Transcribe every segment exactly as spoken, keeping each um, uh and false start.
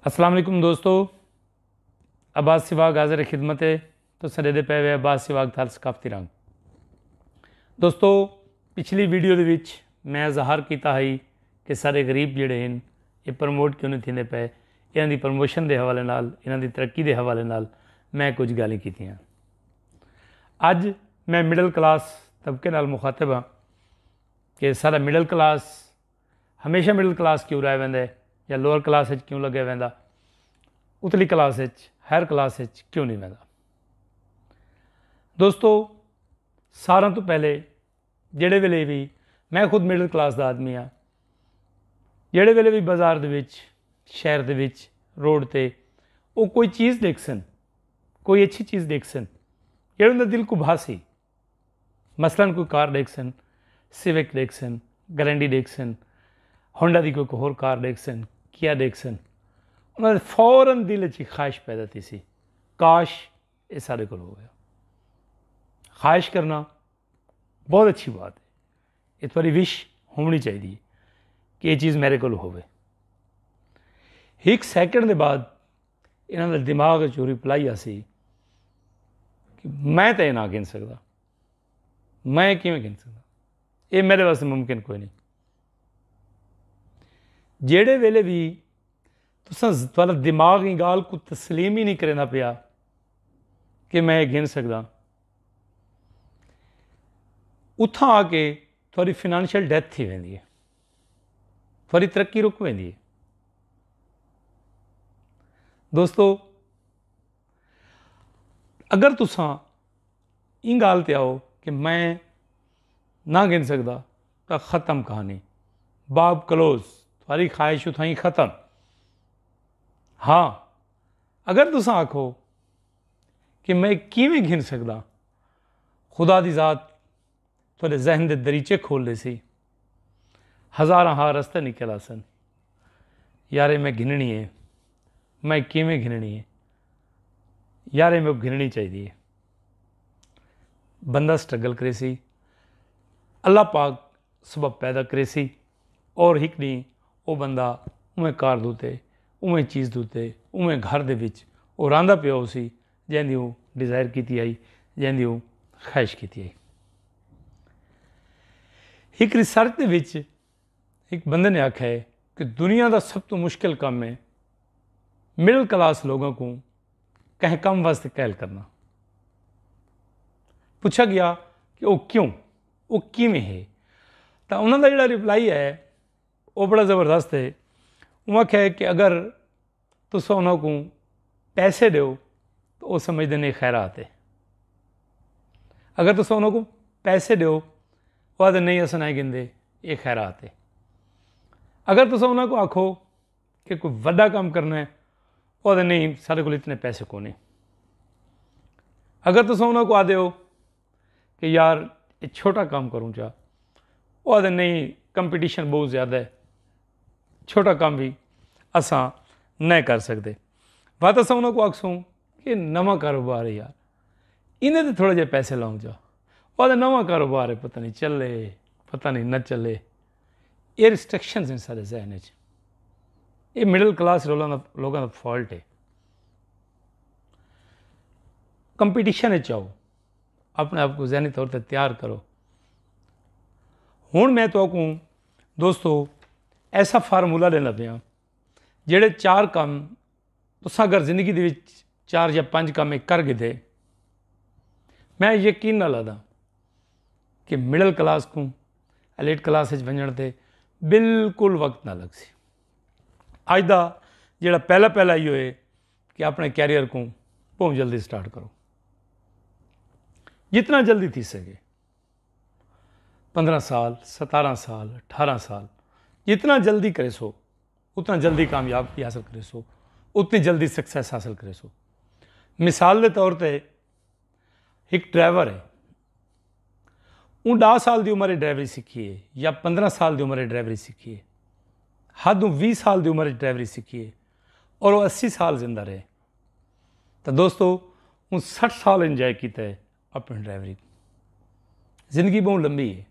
السلام علیکم دوستو، عباس سواگ حاضر خدمت ہے۔ تو سڈے دے پے وے عباس سواگ تھال ثقافتی رنگ۔ دوستو، پچھلی ویڈیو دے وچ میں ظاہر کیتا ہئی کہ سارے غریب جڑے ہیں، یہ پروموٹ کیوں نہیں تھیندے پے؟ انہاں دی پروموشن دے حوالے نال، انہاں دی ترقی دے حوالے نال میں کچھ گالیں کیتیاں۔ اج میں مڈل کلاس طبقے نال مخاطب ہاں کہ سارا مڈل کلاس ہمیشہ مڈل کلاس کیوں رہ ویندا ہے یا لوور کلاس وچ کیوں لگے ویندا، اتلی کلاس وچ، ہائر کلاس وچ کیوں نہیں ویندا؟ دوستو، ساراں تو پہلے جڑے ویلے بھی، میں خود مڈل کلاس دا آدمی ہاں، جڑے ویلے بھی بازار دے وچ، شہر دے وچ، روڈ تے، وہ کوئی چیز دیکھ سن، کوئی اچھی چیز دیکھ سن، جڑے انہاں دے دل کو بھاسی۔ مثلاً کوئی کار ڈیکھسن، سیوک ڈیکھسن، گرینڈی ڈیکھسن، ہونڈا دی کوئی ہور کار ڈیکھسن، کیا ڈیکھسن، انہاں دے فوراً دل اچ ہک خواہش پیدا تھیسی، کاش اے ساڈے کول ہووے۔ خواہش کرنا بہت اچھی بات ہے، اے تہاڈی وش ہونی چاہیدی ہے کہ اے چیز میرے کول ہووے۔ ہک سیکنڈ دے بعد انہاں دے دماغ اچ رپلائی آسی کہ میں تے اے نہ گھن سکدا۔ میں کیویں گھن سکدا؟ اے میرے واسطے ممکن کوئی نہیں۔ جیڑے ویلے بھی تساں ز- تہاڈا دماغ ایں گالھ کو تسلیم ہی نہیں کریندا پیا کہ میں اے گھن سکدا، اتھاں آ کے تہاڈی فنانشل ڈیتھ تھی ویندی ہے، تہاڈی ترقی رک ویندی ہے۔ دوستو، اگر تساں ایں گالھ تے آؤ کہ میں نہ گھن سکدا، تاں ختم کہانی، باب کلوز، تہاڈی خواہش اتھاں ہی ختم۔ ہاں، اگر تساں آکھو کہ میں کیویں گھن سکدا، خدا دی ذات تہاڈے ذہن دے دریچے کھول ڈیسی۔ ہزاراں ہا رستے نکل آسن۔ یار اے میں گھننی ہے، میں کیویں گھننی ہے؟ یار اے میکوں گھننی چاہیدی ہے۔ بندہ سٹرگل کریسی، اللہ پاک سبب پیدا کریسی، اور ہک ڈینہہ او بندہ اوویں کار دوتے، اوویں چیز دوتے، اوویں گھر دے وچ او رہندا پیا ہوسی، جیندی او ڈیزائر کیتی آئی، جیندی او خواہش کیتی آئی۔ ہک ریسرچ دے وچ ہک بندے نے آکھیا ہے کہ دنیا دا سب توں مشکل کم ہے مڈل کلاس لوگاں کوں کہیں کم واسطے قائل کرنا۔ پچھا گیا کہ او کیوں، او کیویں ہے؟ تاں انہاں دا جڑا رپلائی ہے، او بڑا زبردست ہے۔ انہاں آکھیا ہے کہ اگر تساں انہاں کوں پیسے ڈیو، تو او سمجھدے نے خیرات ہے۔ اگر تساں انہاں کوں پیسے ڈیو، او آدھے نہیں، اساں نہیں گھندے، اے خیرات ہے۔ اگر تساں انہاں کوں آکھو کہ کوئی وڈا کم کرنا ہے، او آدھے نہیں، ساڈے کول اتنے پیسے کونی۔ اگر تساں انہاں کوں آدھے ہو کہ یار، اے چھوٹا کم کروں چا، او آدھے نہیں، کمپٹیشن بہت زیادہ ہے، چھوٹا کم بھی اساں نہیں کر سکدے۔ وت اساں انہاں کوں آکھسوں کہ نواں کاروبار ہے یار، انہیں تے تھوڑے جے پیسے لاؤں چا۔ او آدھے نواں کاروبار ہے، پتہ نہیں چلے، پتہ نہیں نہ چلے۔ اے ریسٹرکشنز ہیں سارے ذہن وچ۔ اے مڈل کلاس لوگاں دا، لوگاں دا فالٹ ہے۔ کمپٹیشن وچ آؤ، اپنے آپ کو ذہنی طور تے تیار کرو۔ ہن میں تہاکوں دوستو ایسا فارمولا ݙیندا پیاں، جیڑھے چار کم تساں اگر زندگی دے وچ چار یا پنج کم ہک کر گھدے، میں یقین نال آہداں کہ مڈل کلاس کوں ایلیٹ کلاس وچ ونڄݨ تے بالکل وقت نہ لڳسی۔ اڄ دا جیڑھا پہلا پہلا ایہو ہے کہ اپݨے کیریئر کوں بہوں جلدی سٹارٹ کرو، جتنا جلدی تھی سڳے، پندرہ سال، ستارہ سال، اٹھارہ سال، جتنا جلدی کریسو، اتنا جلدی کامیابی حاصل کریسو، اتنی جلدی سکسیس حاصل کریسو۔ مثال دے طور تے ہک ڈرائیور ہے، اوں ݙاہ سال دی عمر وچ ڈرائیوری سکھی ہے یا پندرہ سال دی عمر وچ ڈرائیوری سکھی ہے، حد اوں ویہہ سال دی عمر وچ ڈرائیوری سکھی ہے، اور وہ اسی سال زندہ رہے، تو دوستو، اوں سٹھ سال انجوائے کیتا ہے اپݨی ڈرائیوری۔ زندگی بہوں لمبی ہے،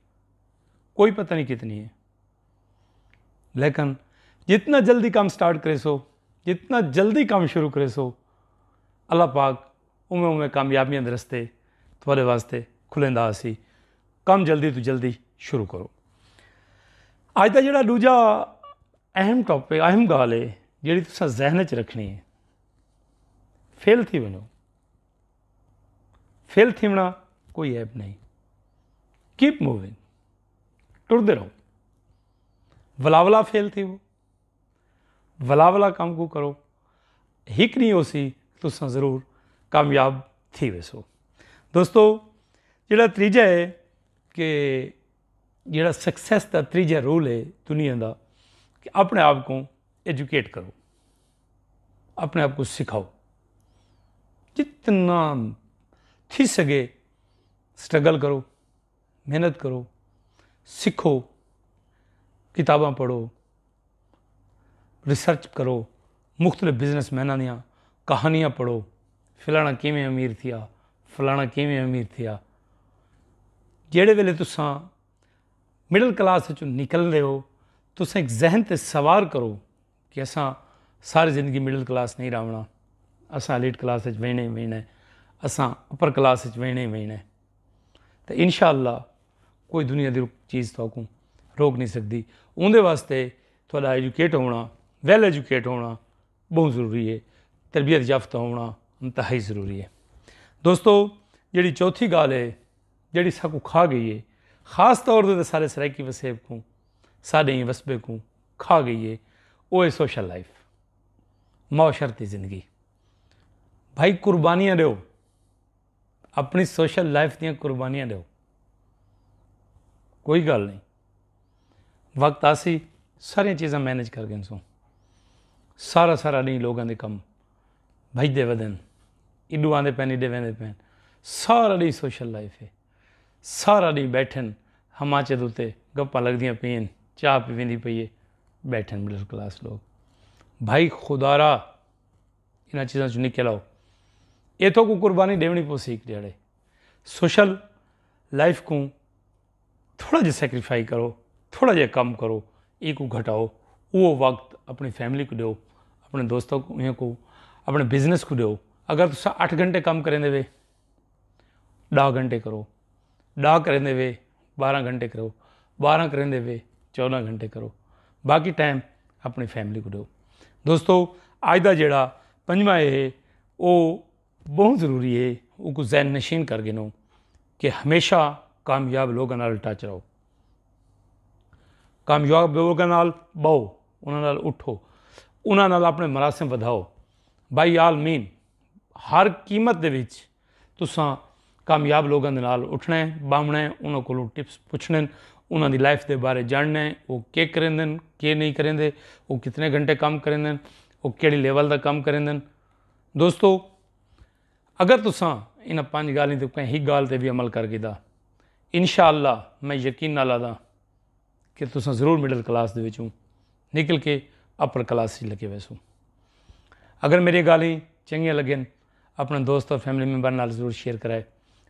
کوئی پتہ نہیں کتنی ہے، لیکن جتنا جلدی کم سٹارٹ کریسو، جتنا جلدی کم شروع کریسو، اللہ پاک اوویں اوویں کامیابیاں دے رستے تہاݙے واسطے کھلیندا ہاسی۔ کم جلدی توں جلدی شروع کرو۔ اڄ دا جڑا ݙوجھا اہم ٹاپک، اہم ڳالھ ہے جڑی تساں ذہن وچ رکھݨی ہے، فیل تھی ونڄو۔ فیل تھیوݨا کوئی عیب نہیں۔ کیپ موونگ، ٹردے رہو۔ ولا ولا فیل تھیوو، ولا ولا کم کوں کرو۔ ہک ݙینہہ ہوسی تساں ضرور کامیاب تھی ویسو۔ دوستو، جڑا تریجا ہے کہ جڑا سکسیس دا تریجا رول ہے دنیا دا، کہ اپنے آپ کو ایجوکیٹ کرو، اپنے آپ کو سکھاؤ۔ جتنا تھی سکے سٹرگل کرو، محنت کرو، سکھو، کتاباں پڑھو، ریسرچ کرو، مختلف بزنس میناں دیاں کہانیاں پڑھو، فلانا کیویں امیر تھیا، فلانا کیویں امیر تھیا۔ جیڑے ویلے تساں مڈل کلاس وچوں نکلدے ہو، تساں ایک ذہن تے سوار کرو کہ اساں ساری زندگی مڈل کلاس نہیں رہونا، اساں ایلیٹ کلاس وچ وینے وینے، اساں اپر کلاس وچ وینے وینے۔ تے انشاءاللہ کوئی دنیا دی چیز تہاکوں روک نہیں سکدی۔ اوندے واسطے تہاݙا ایجوکیٹ ہونا، ویل ایجوکیٹ ہونا بہت ضروری ہے۔ تربیت یافتہ ہونا انتہائی ضروری ہے۔ دوستو، جڑی چوتھی ڳالھ ہے جڑی ساکوں کھا گئی ہے، خاص طور تے سارے سرائیکی وسیب کوں، ساݙے ایں وسبے کوں کھا گئی ہے، او ہے سوشل لائف، معاشرتی زندگی۔ بھائی، قربانیاں ݙیو، اپݨی سوشل لائف دیاں قربانیاں ݙیو۔ کوئی ڳالھ نہیں، وقت آسی، ساریاں چیزاں مینج کر گھنسوں۔ سارا سارا ݙینہہ لوگاں دے کم بھڄدے ودن، ایݙو آندے پئن، ایݙے ویندے پئن۔ سارا ݙینہہ سوشل لائف ہے، سارا ݙینہہ ٻیٹھن، ہماچے دے اتے گپاں لڳدیاں پئین، چاہ پویندی پئی ہے، ٻیٹھن مڈل کلاس لوگ۔ بھائی، خدارا، انہاں چیزاں چوں نکل آؤ۔ ایتھوں کو قربانی ݙیوݨی پوسی ہک ݙیہاڑے۔ سوشل لائف کوں تھوڑا جہا سیکریفائی کرو، تھوڑا جہا کم کرو، ایکوں گھٹاؤ۔ او وقت اپݨی فیملی کوں ݙیو، اپݨے دوستاں کوں، ایہاں کوں، اپݨے بزنس کوں ݙیو۔ اگر تساں اٹھ گھنٹے کم کریندے وے، ݙاہ گھنٹے کرو، ݙاہ کریندے وے، ٻارہاں گھنٹے کرو، ٻارہاں کریندے وے، چوݙاں گھنٹے کرو، باقی ٹائم اپݨی فیملی کوں ݙیو۔ دوستو، اڄ دا جیڑھا پنجواں اے ہے، او بہت ضروری ہے، اوکوں ذہن نشین کر گھنو کہ ہمیشہ کامیاب لوگاں نال ٹچ رہو۔ کامیاب لوگاں نال ٻہو، انہاں نال اٹھو، انہاں نال اپݨے مراسم ودھاؤ۔ بائی آل مین، ہر قیمت دے وچ تساں کامیاب لوگاں دے نال اٹھݨا ہے، ٻاہوݨا ہے، انہاں کولوں ٹپس پچھݨے ہن، انہاں دی لائف دے بارے ڄاݨݨا ہے، او کے کریندن، کے نہیں کریندے، او کتنے گھنٹے کم کریندن، او کیڑھی لیول دا کم کریندن۔ دوستو، اگر تساں انہاں پنج ڳالھیں تے کہیں ہک ڳالھ تے وی عمل کر گھدا، انشاءاللہ میں یقین نال آہداں کہ تساں ضرور مڈل کلاس دے وچوں نکل کے اپر کلاس وچ لڳے ویسو۔ اگر میری ڳالھیں چنڳیاں لڳن، اپݨے دوست اور فیملی ممبر نال ضرور شیئر کرائے۔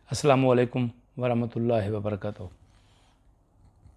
السلام علیکم ورحمۃ اللہ وبرکاتہ۔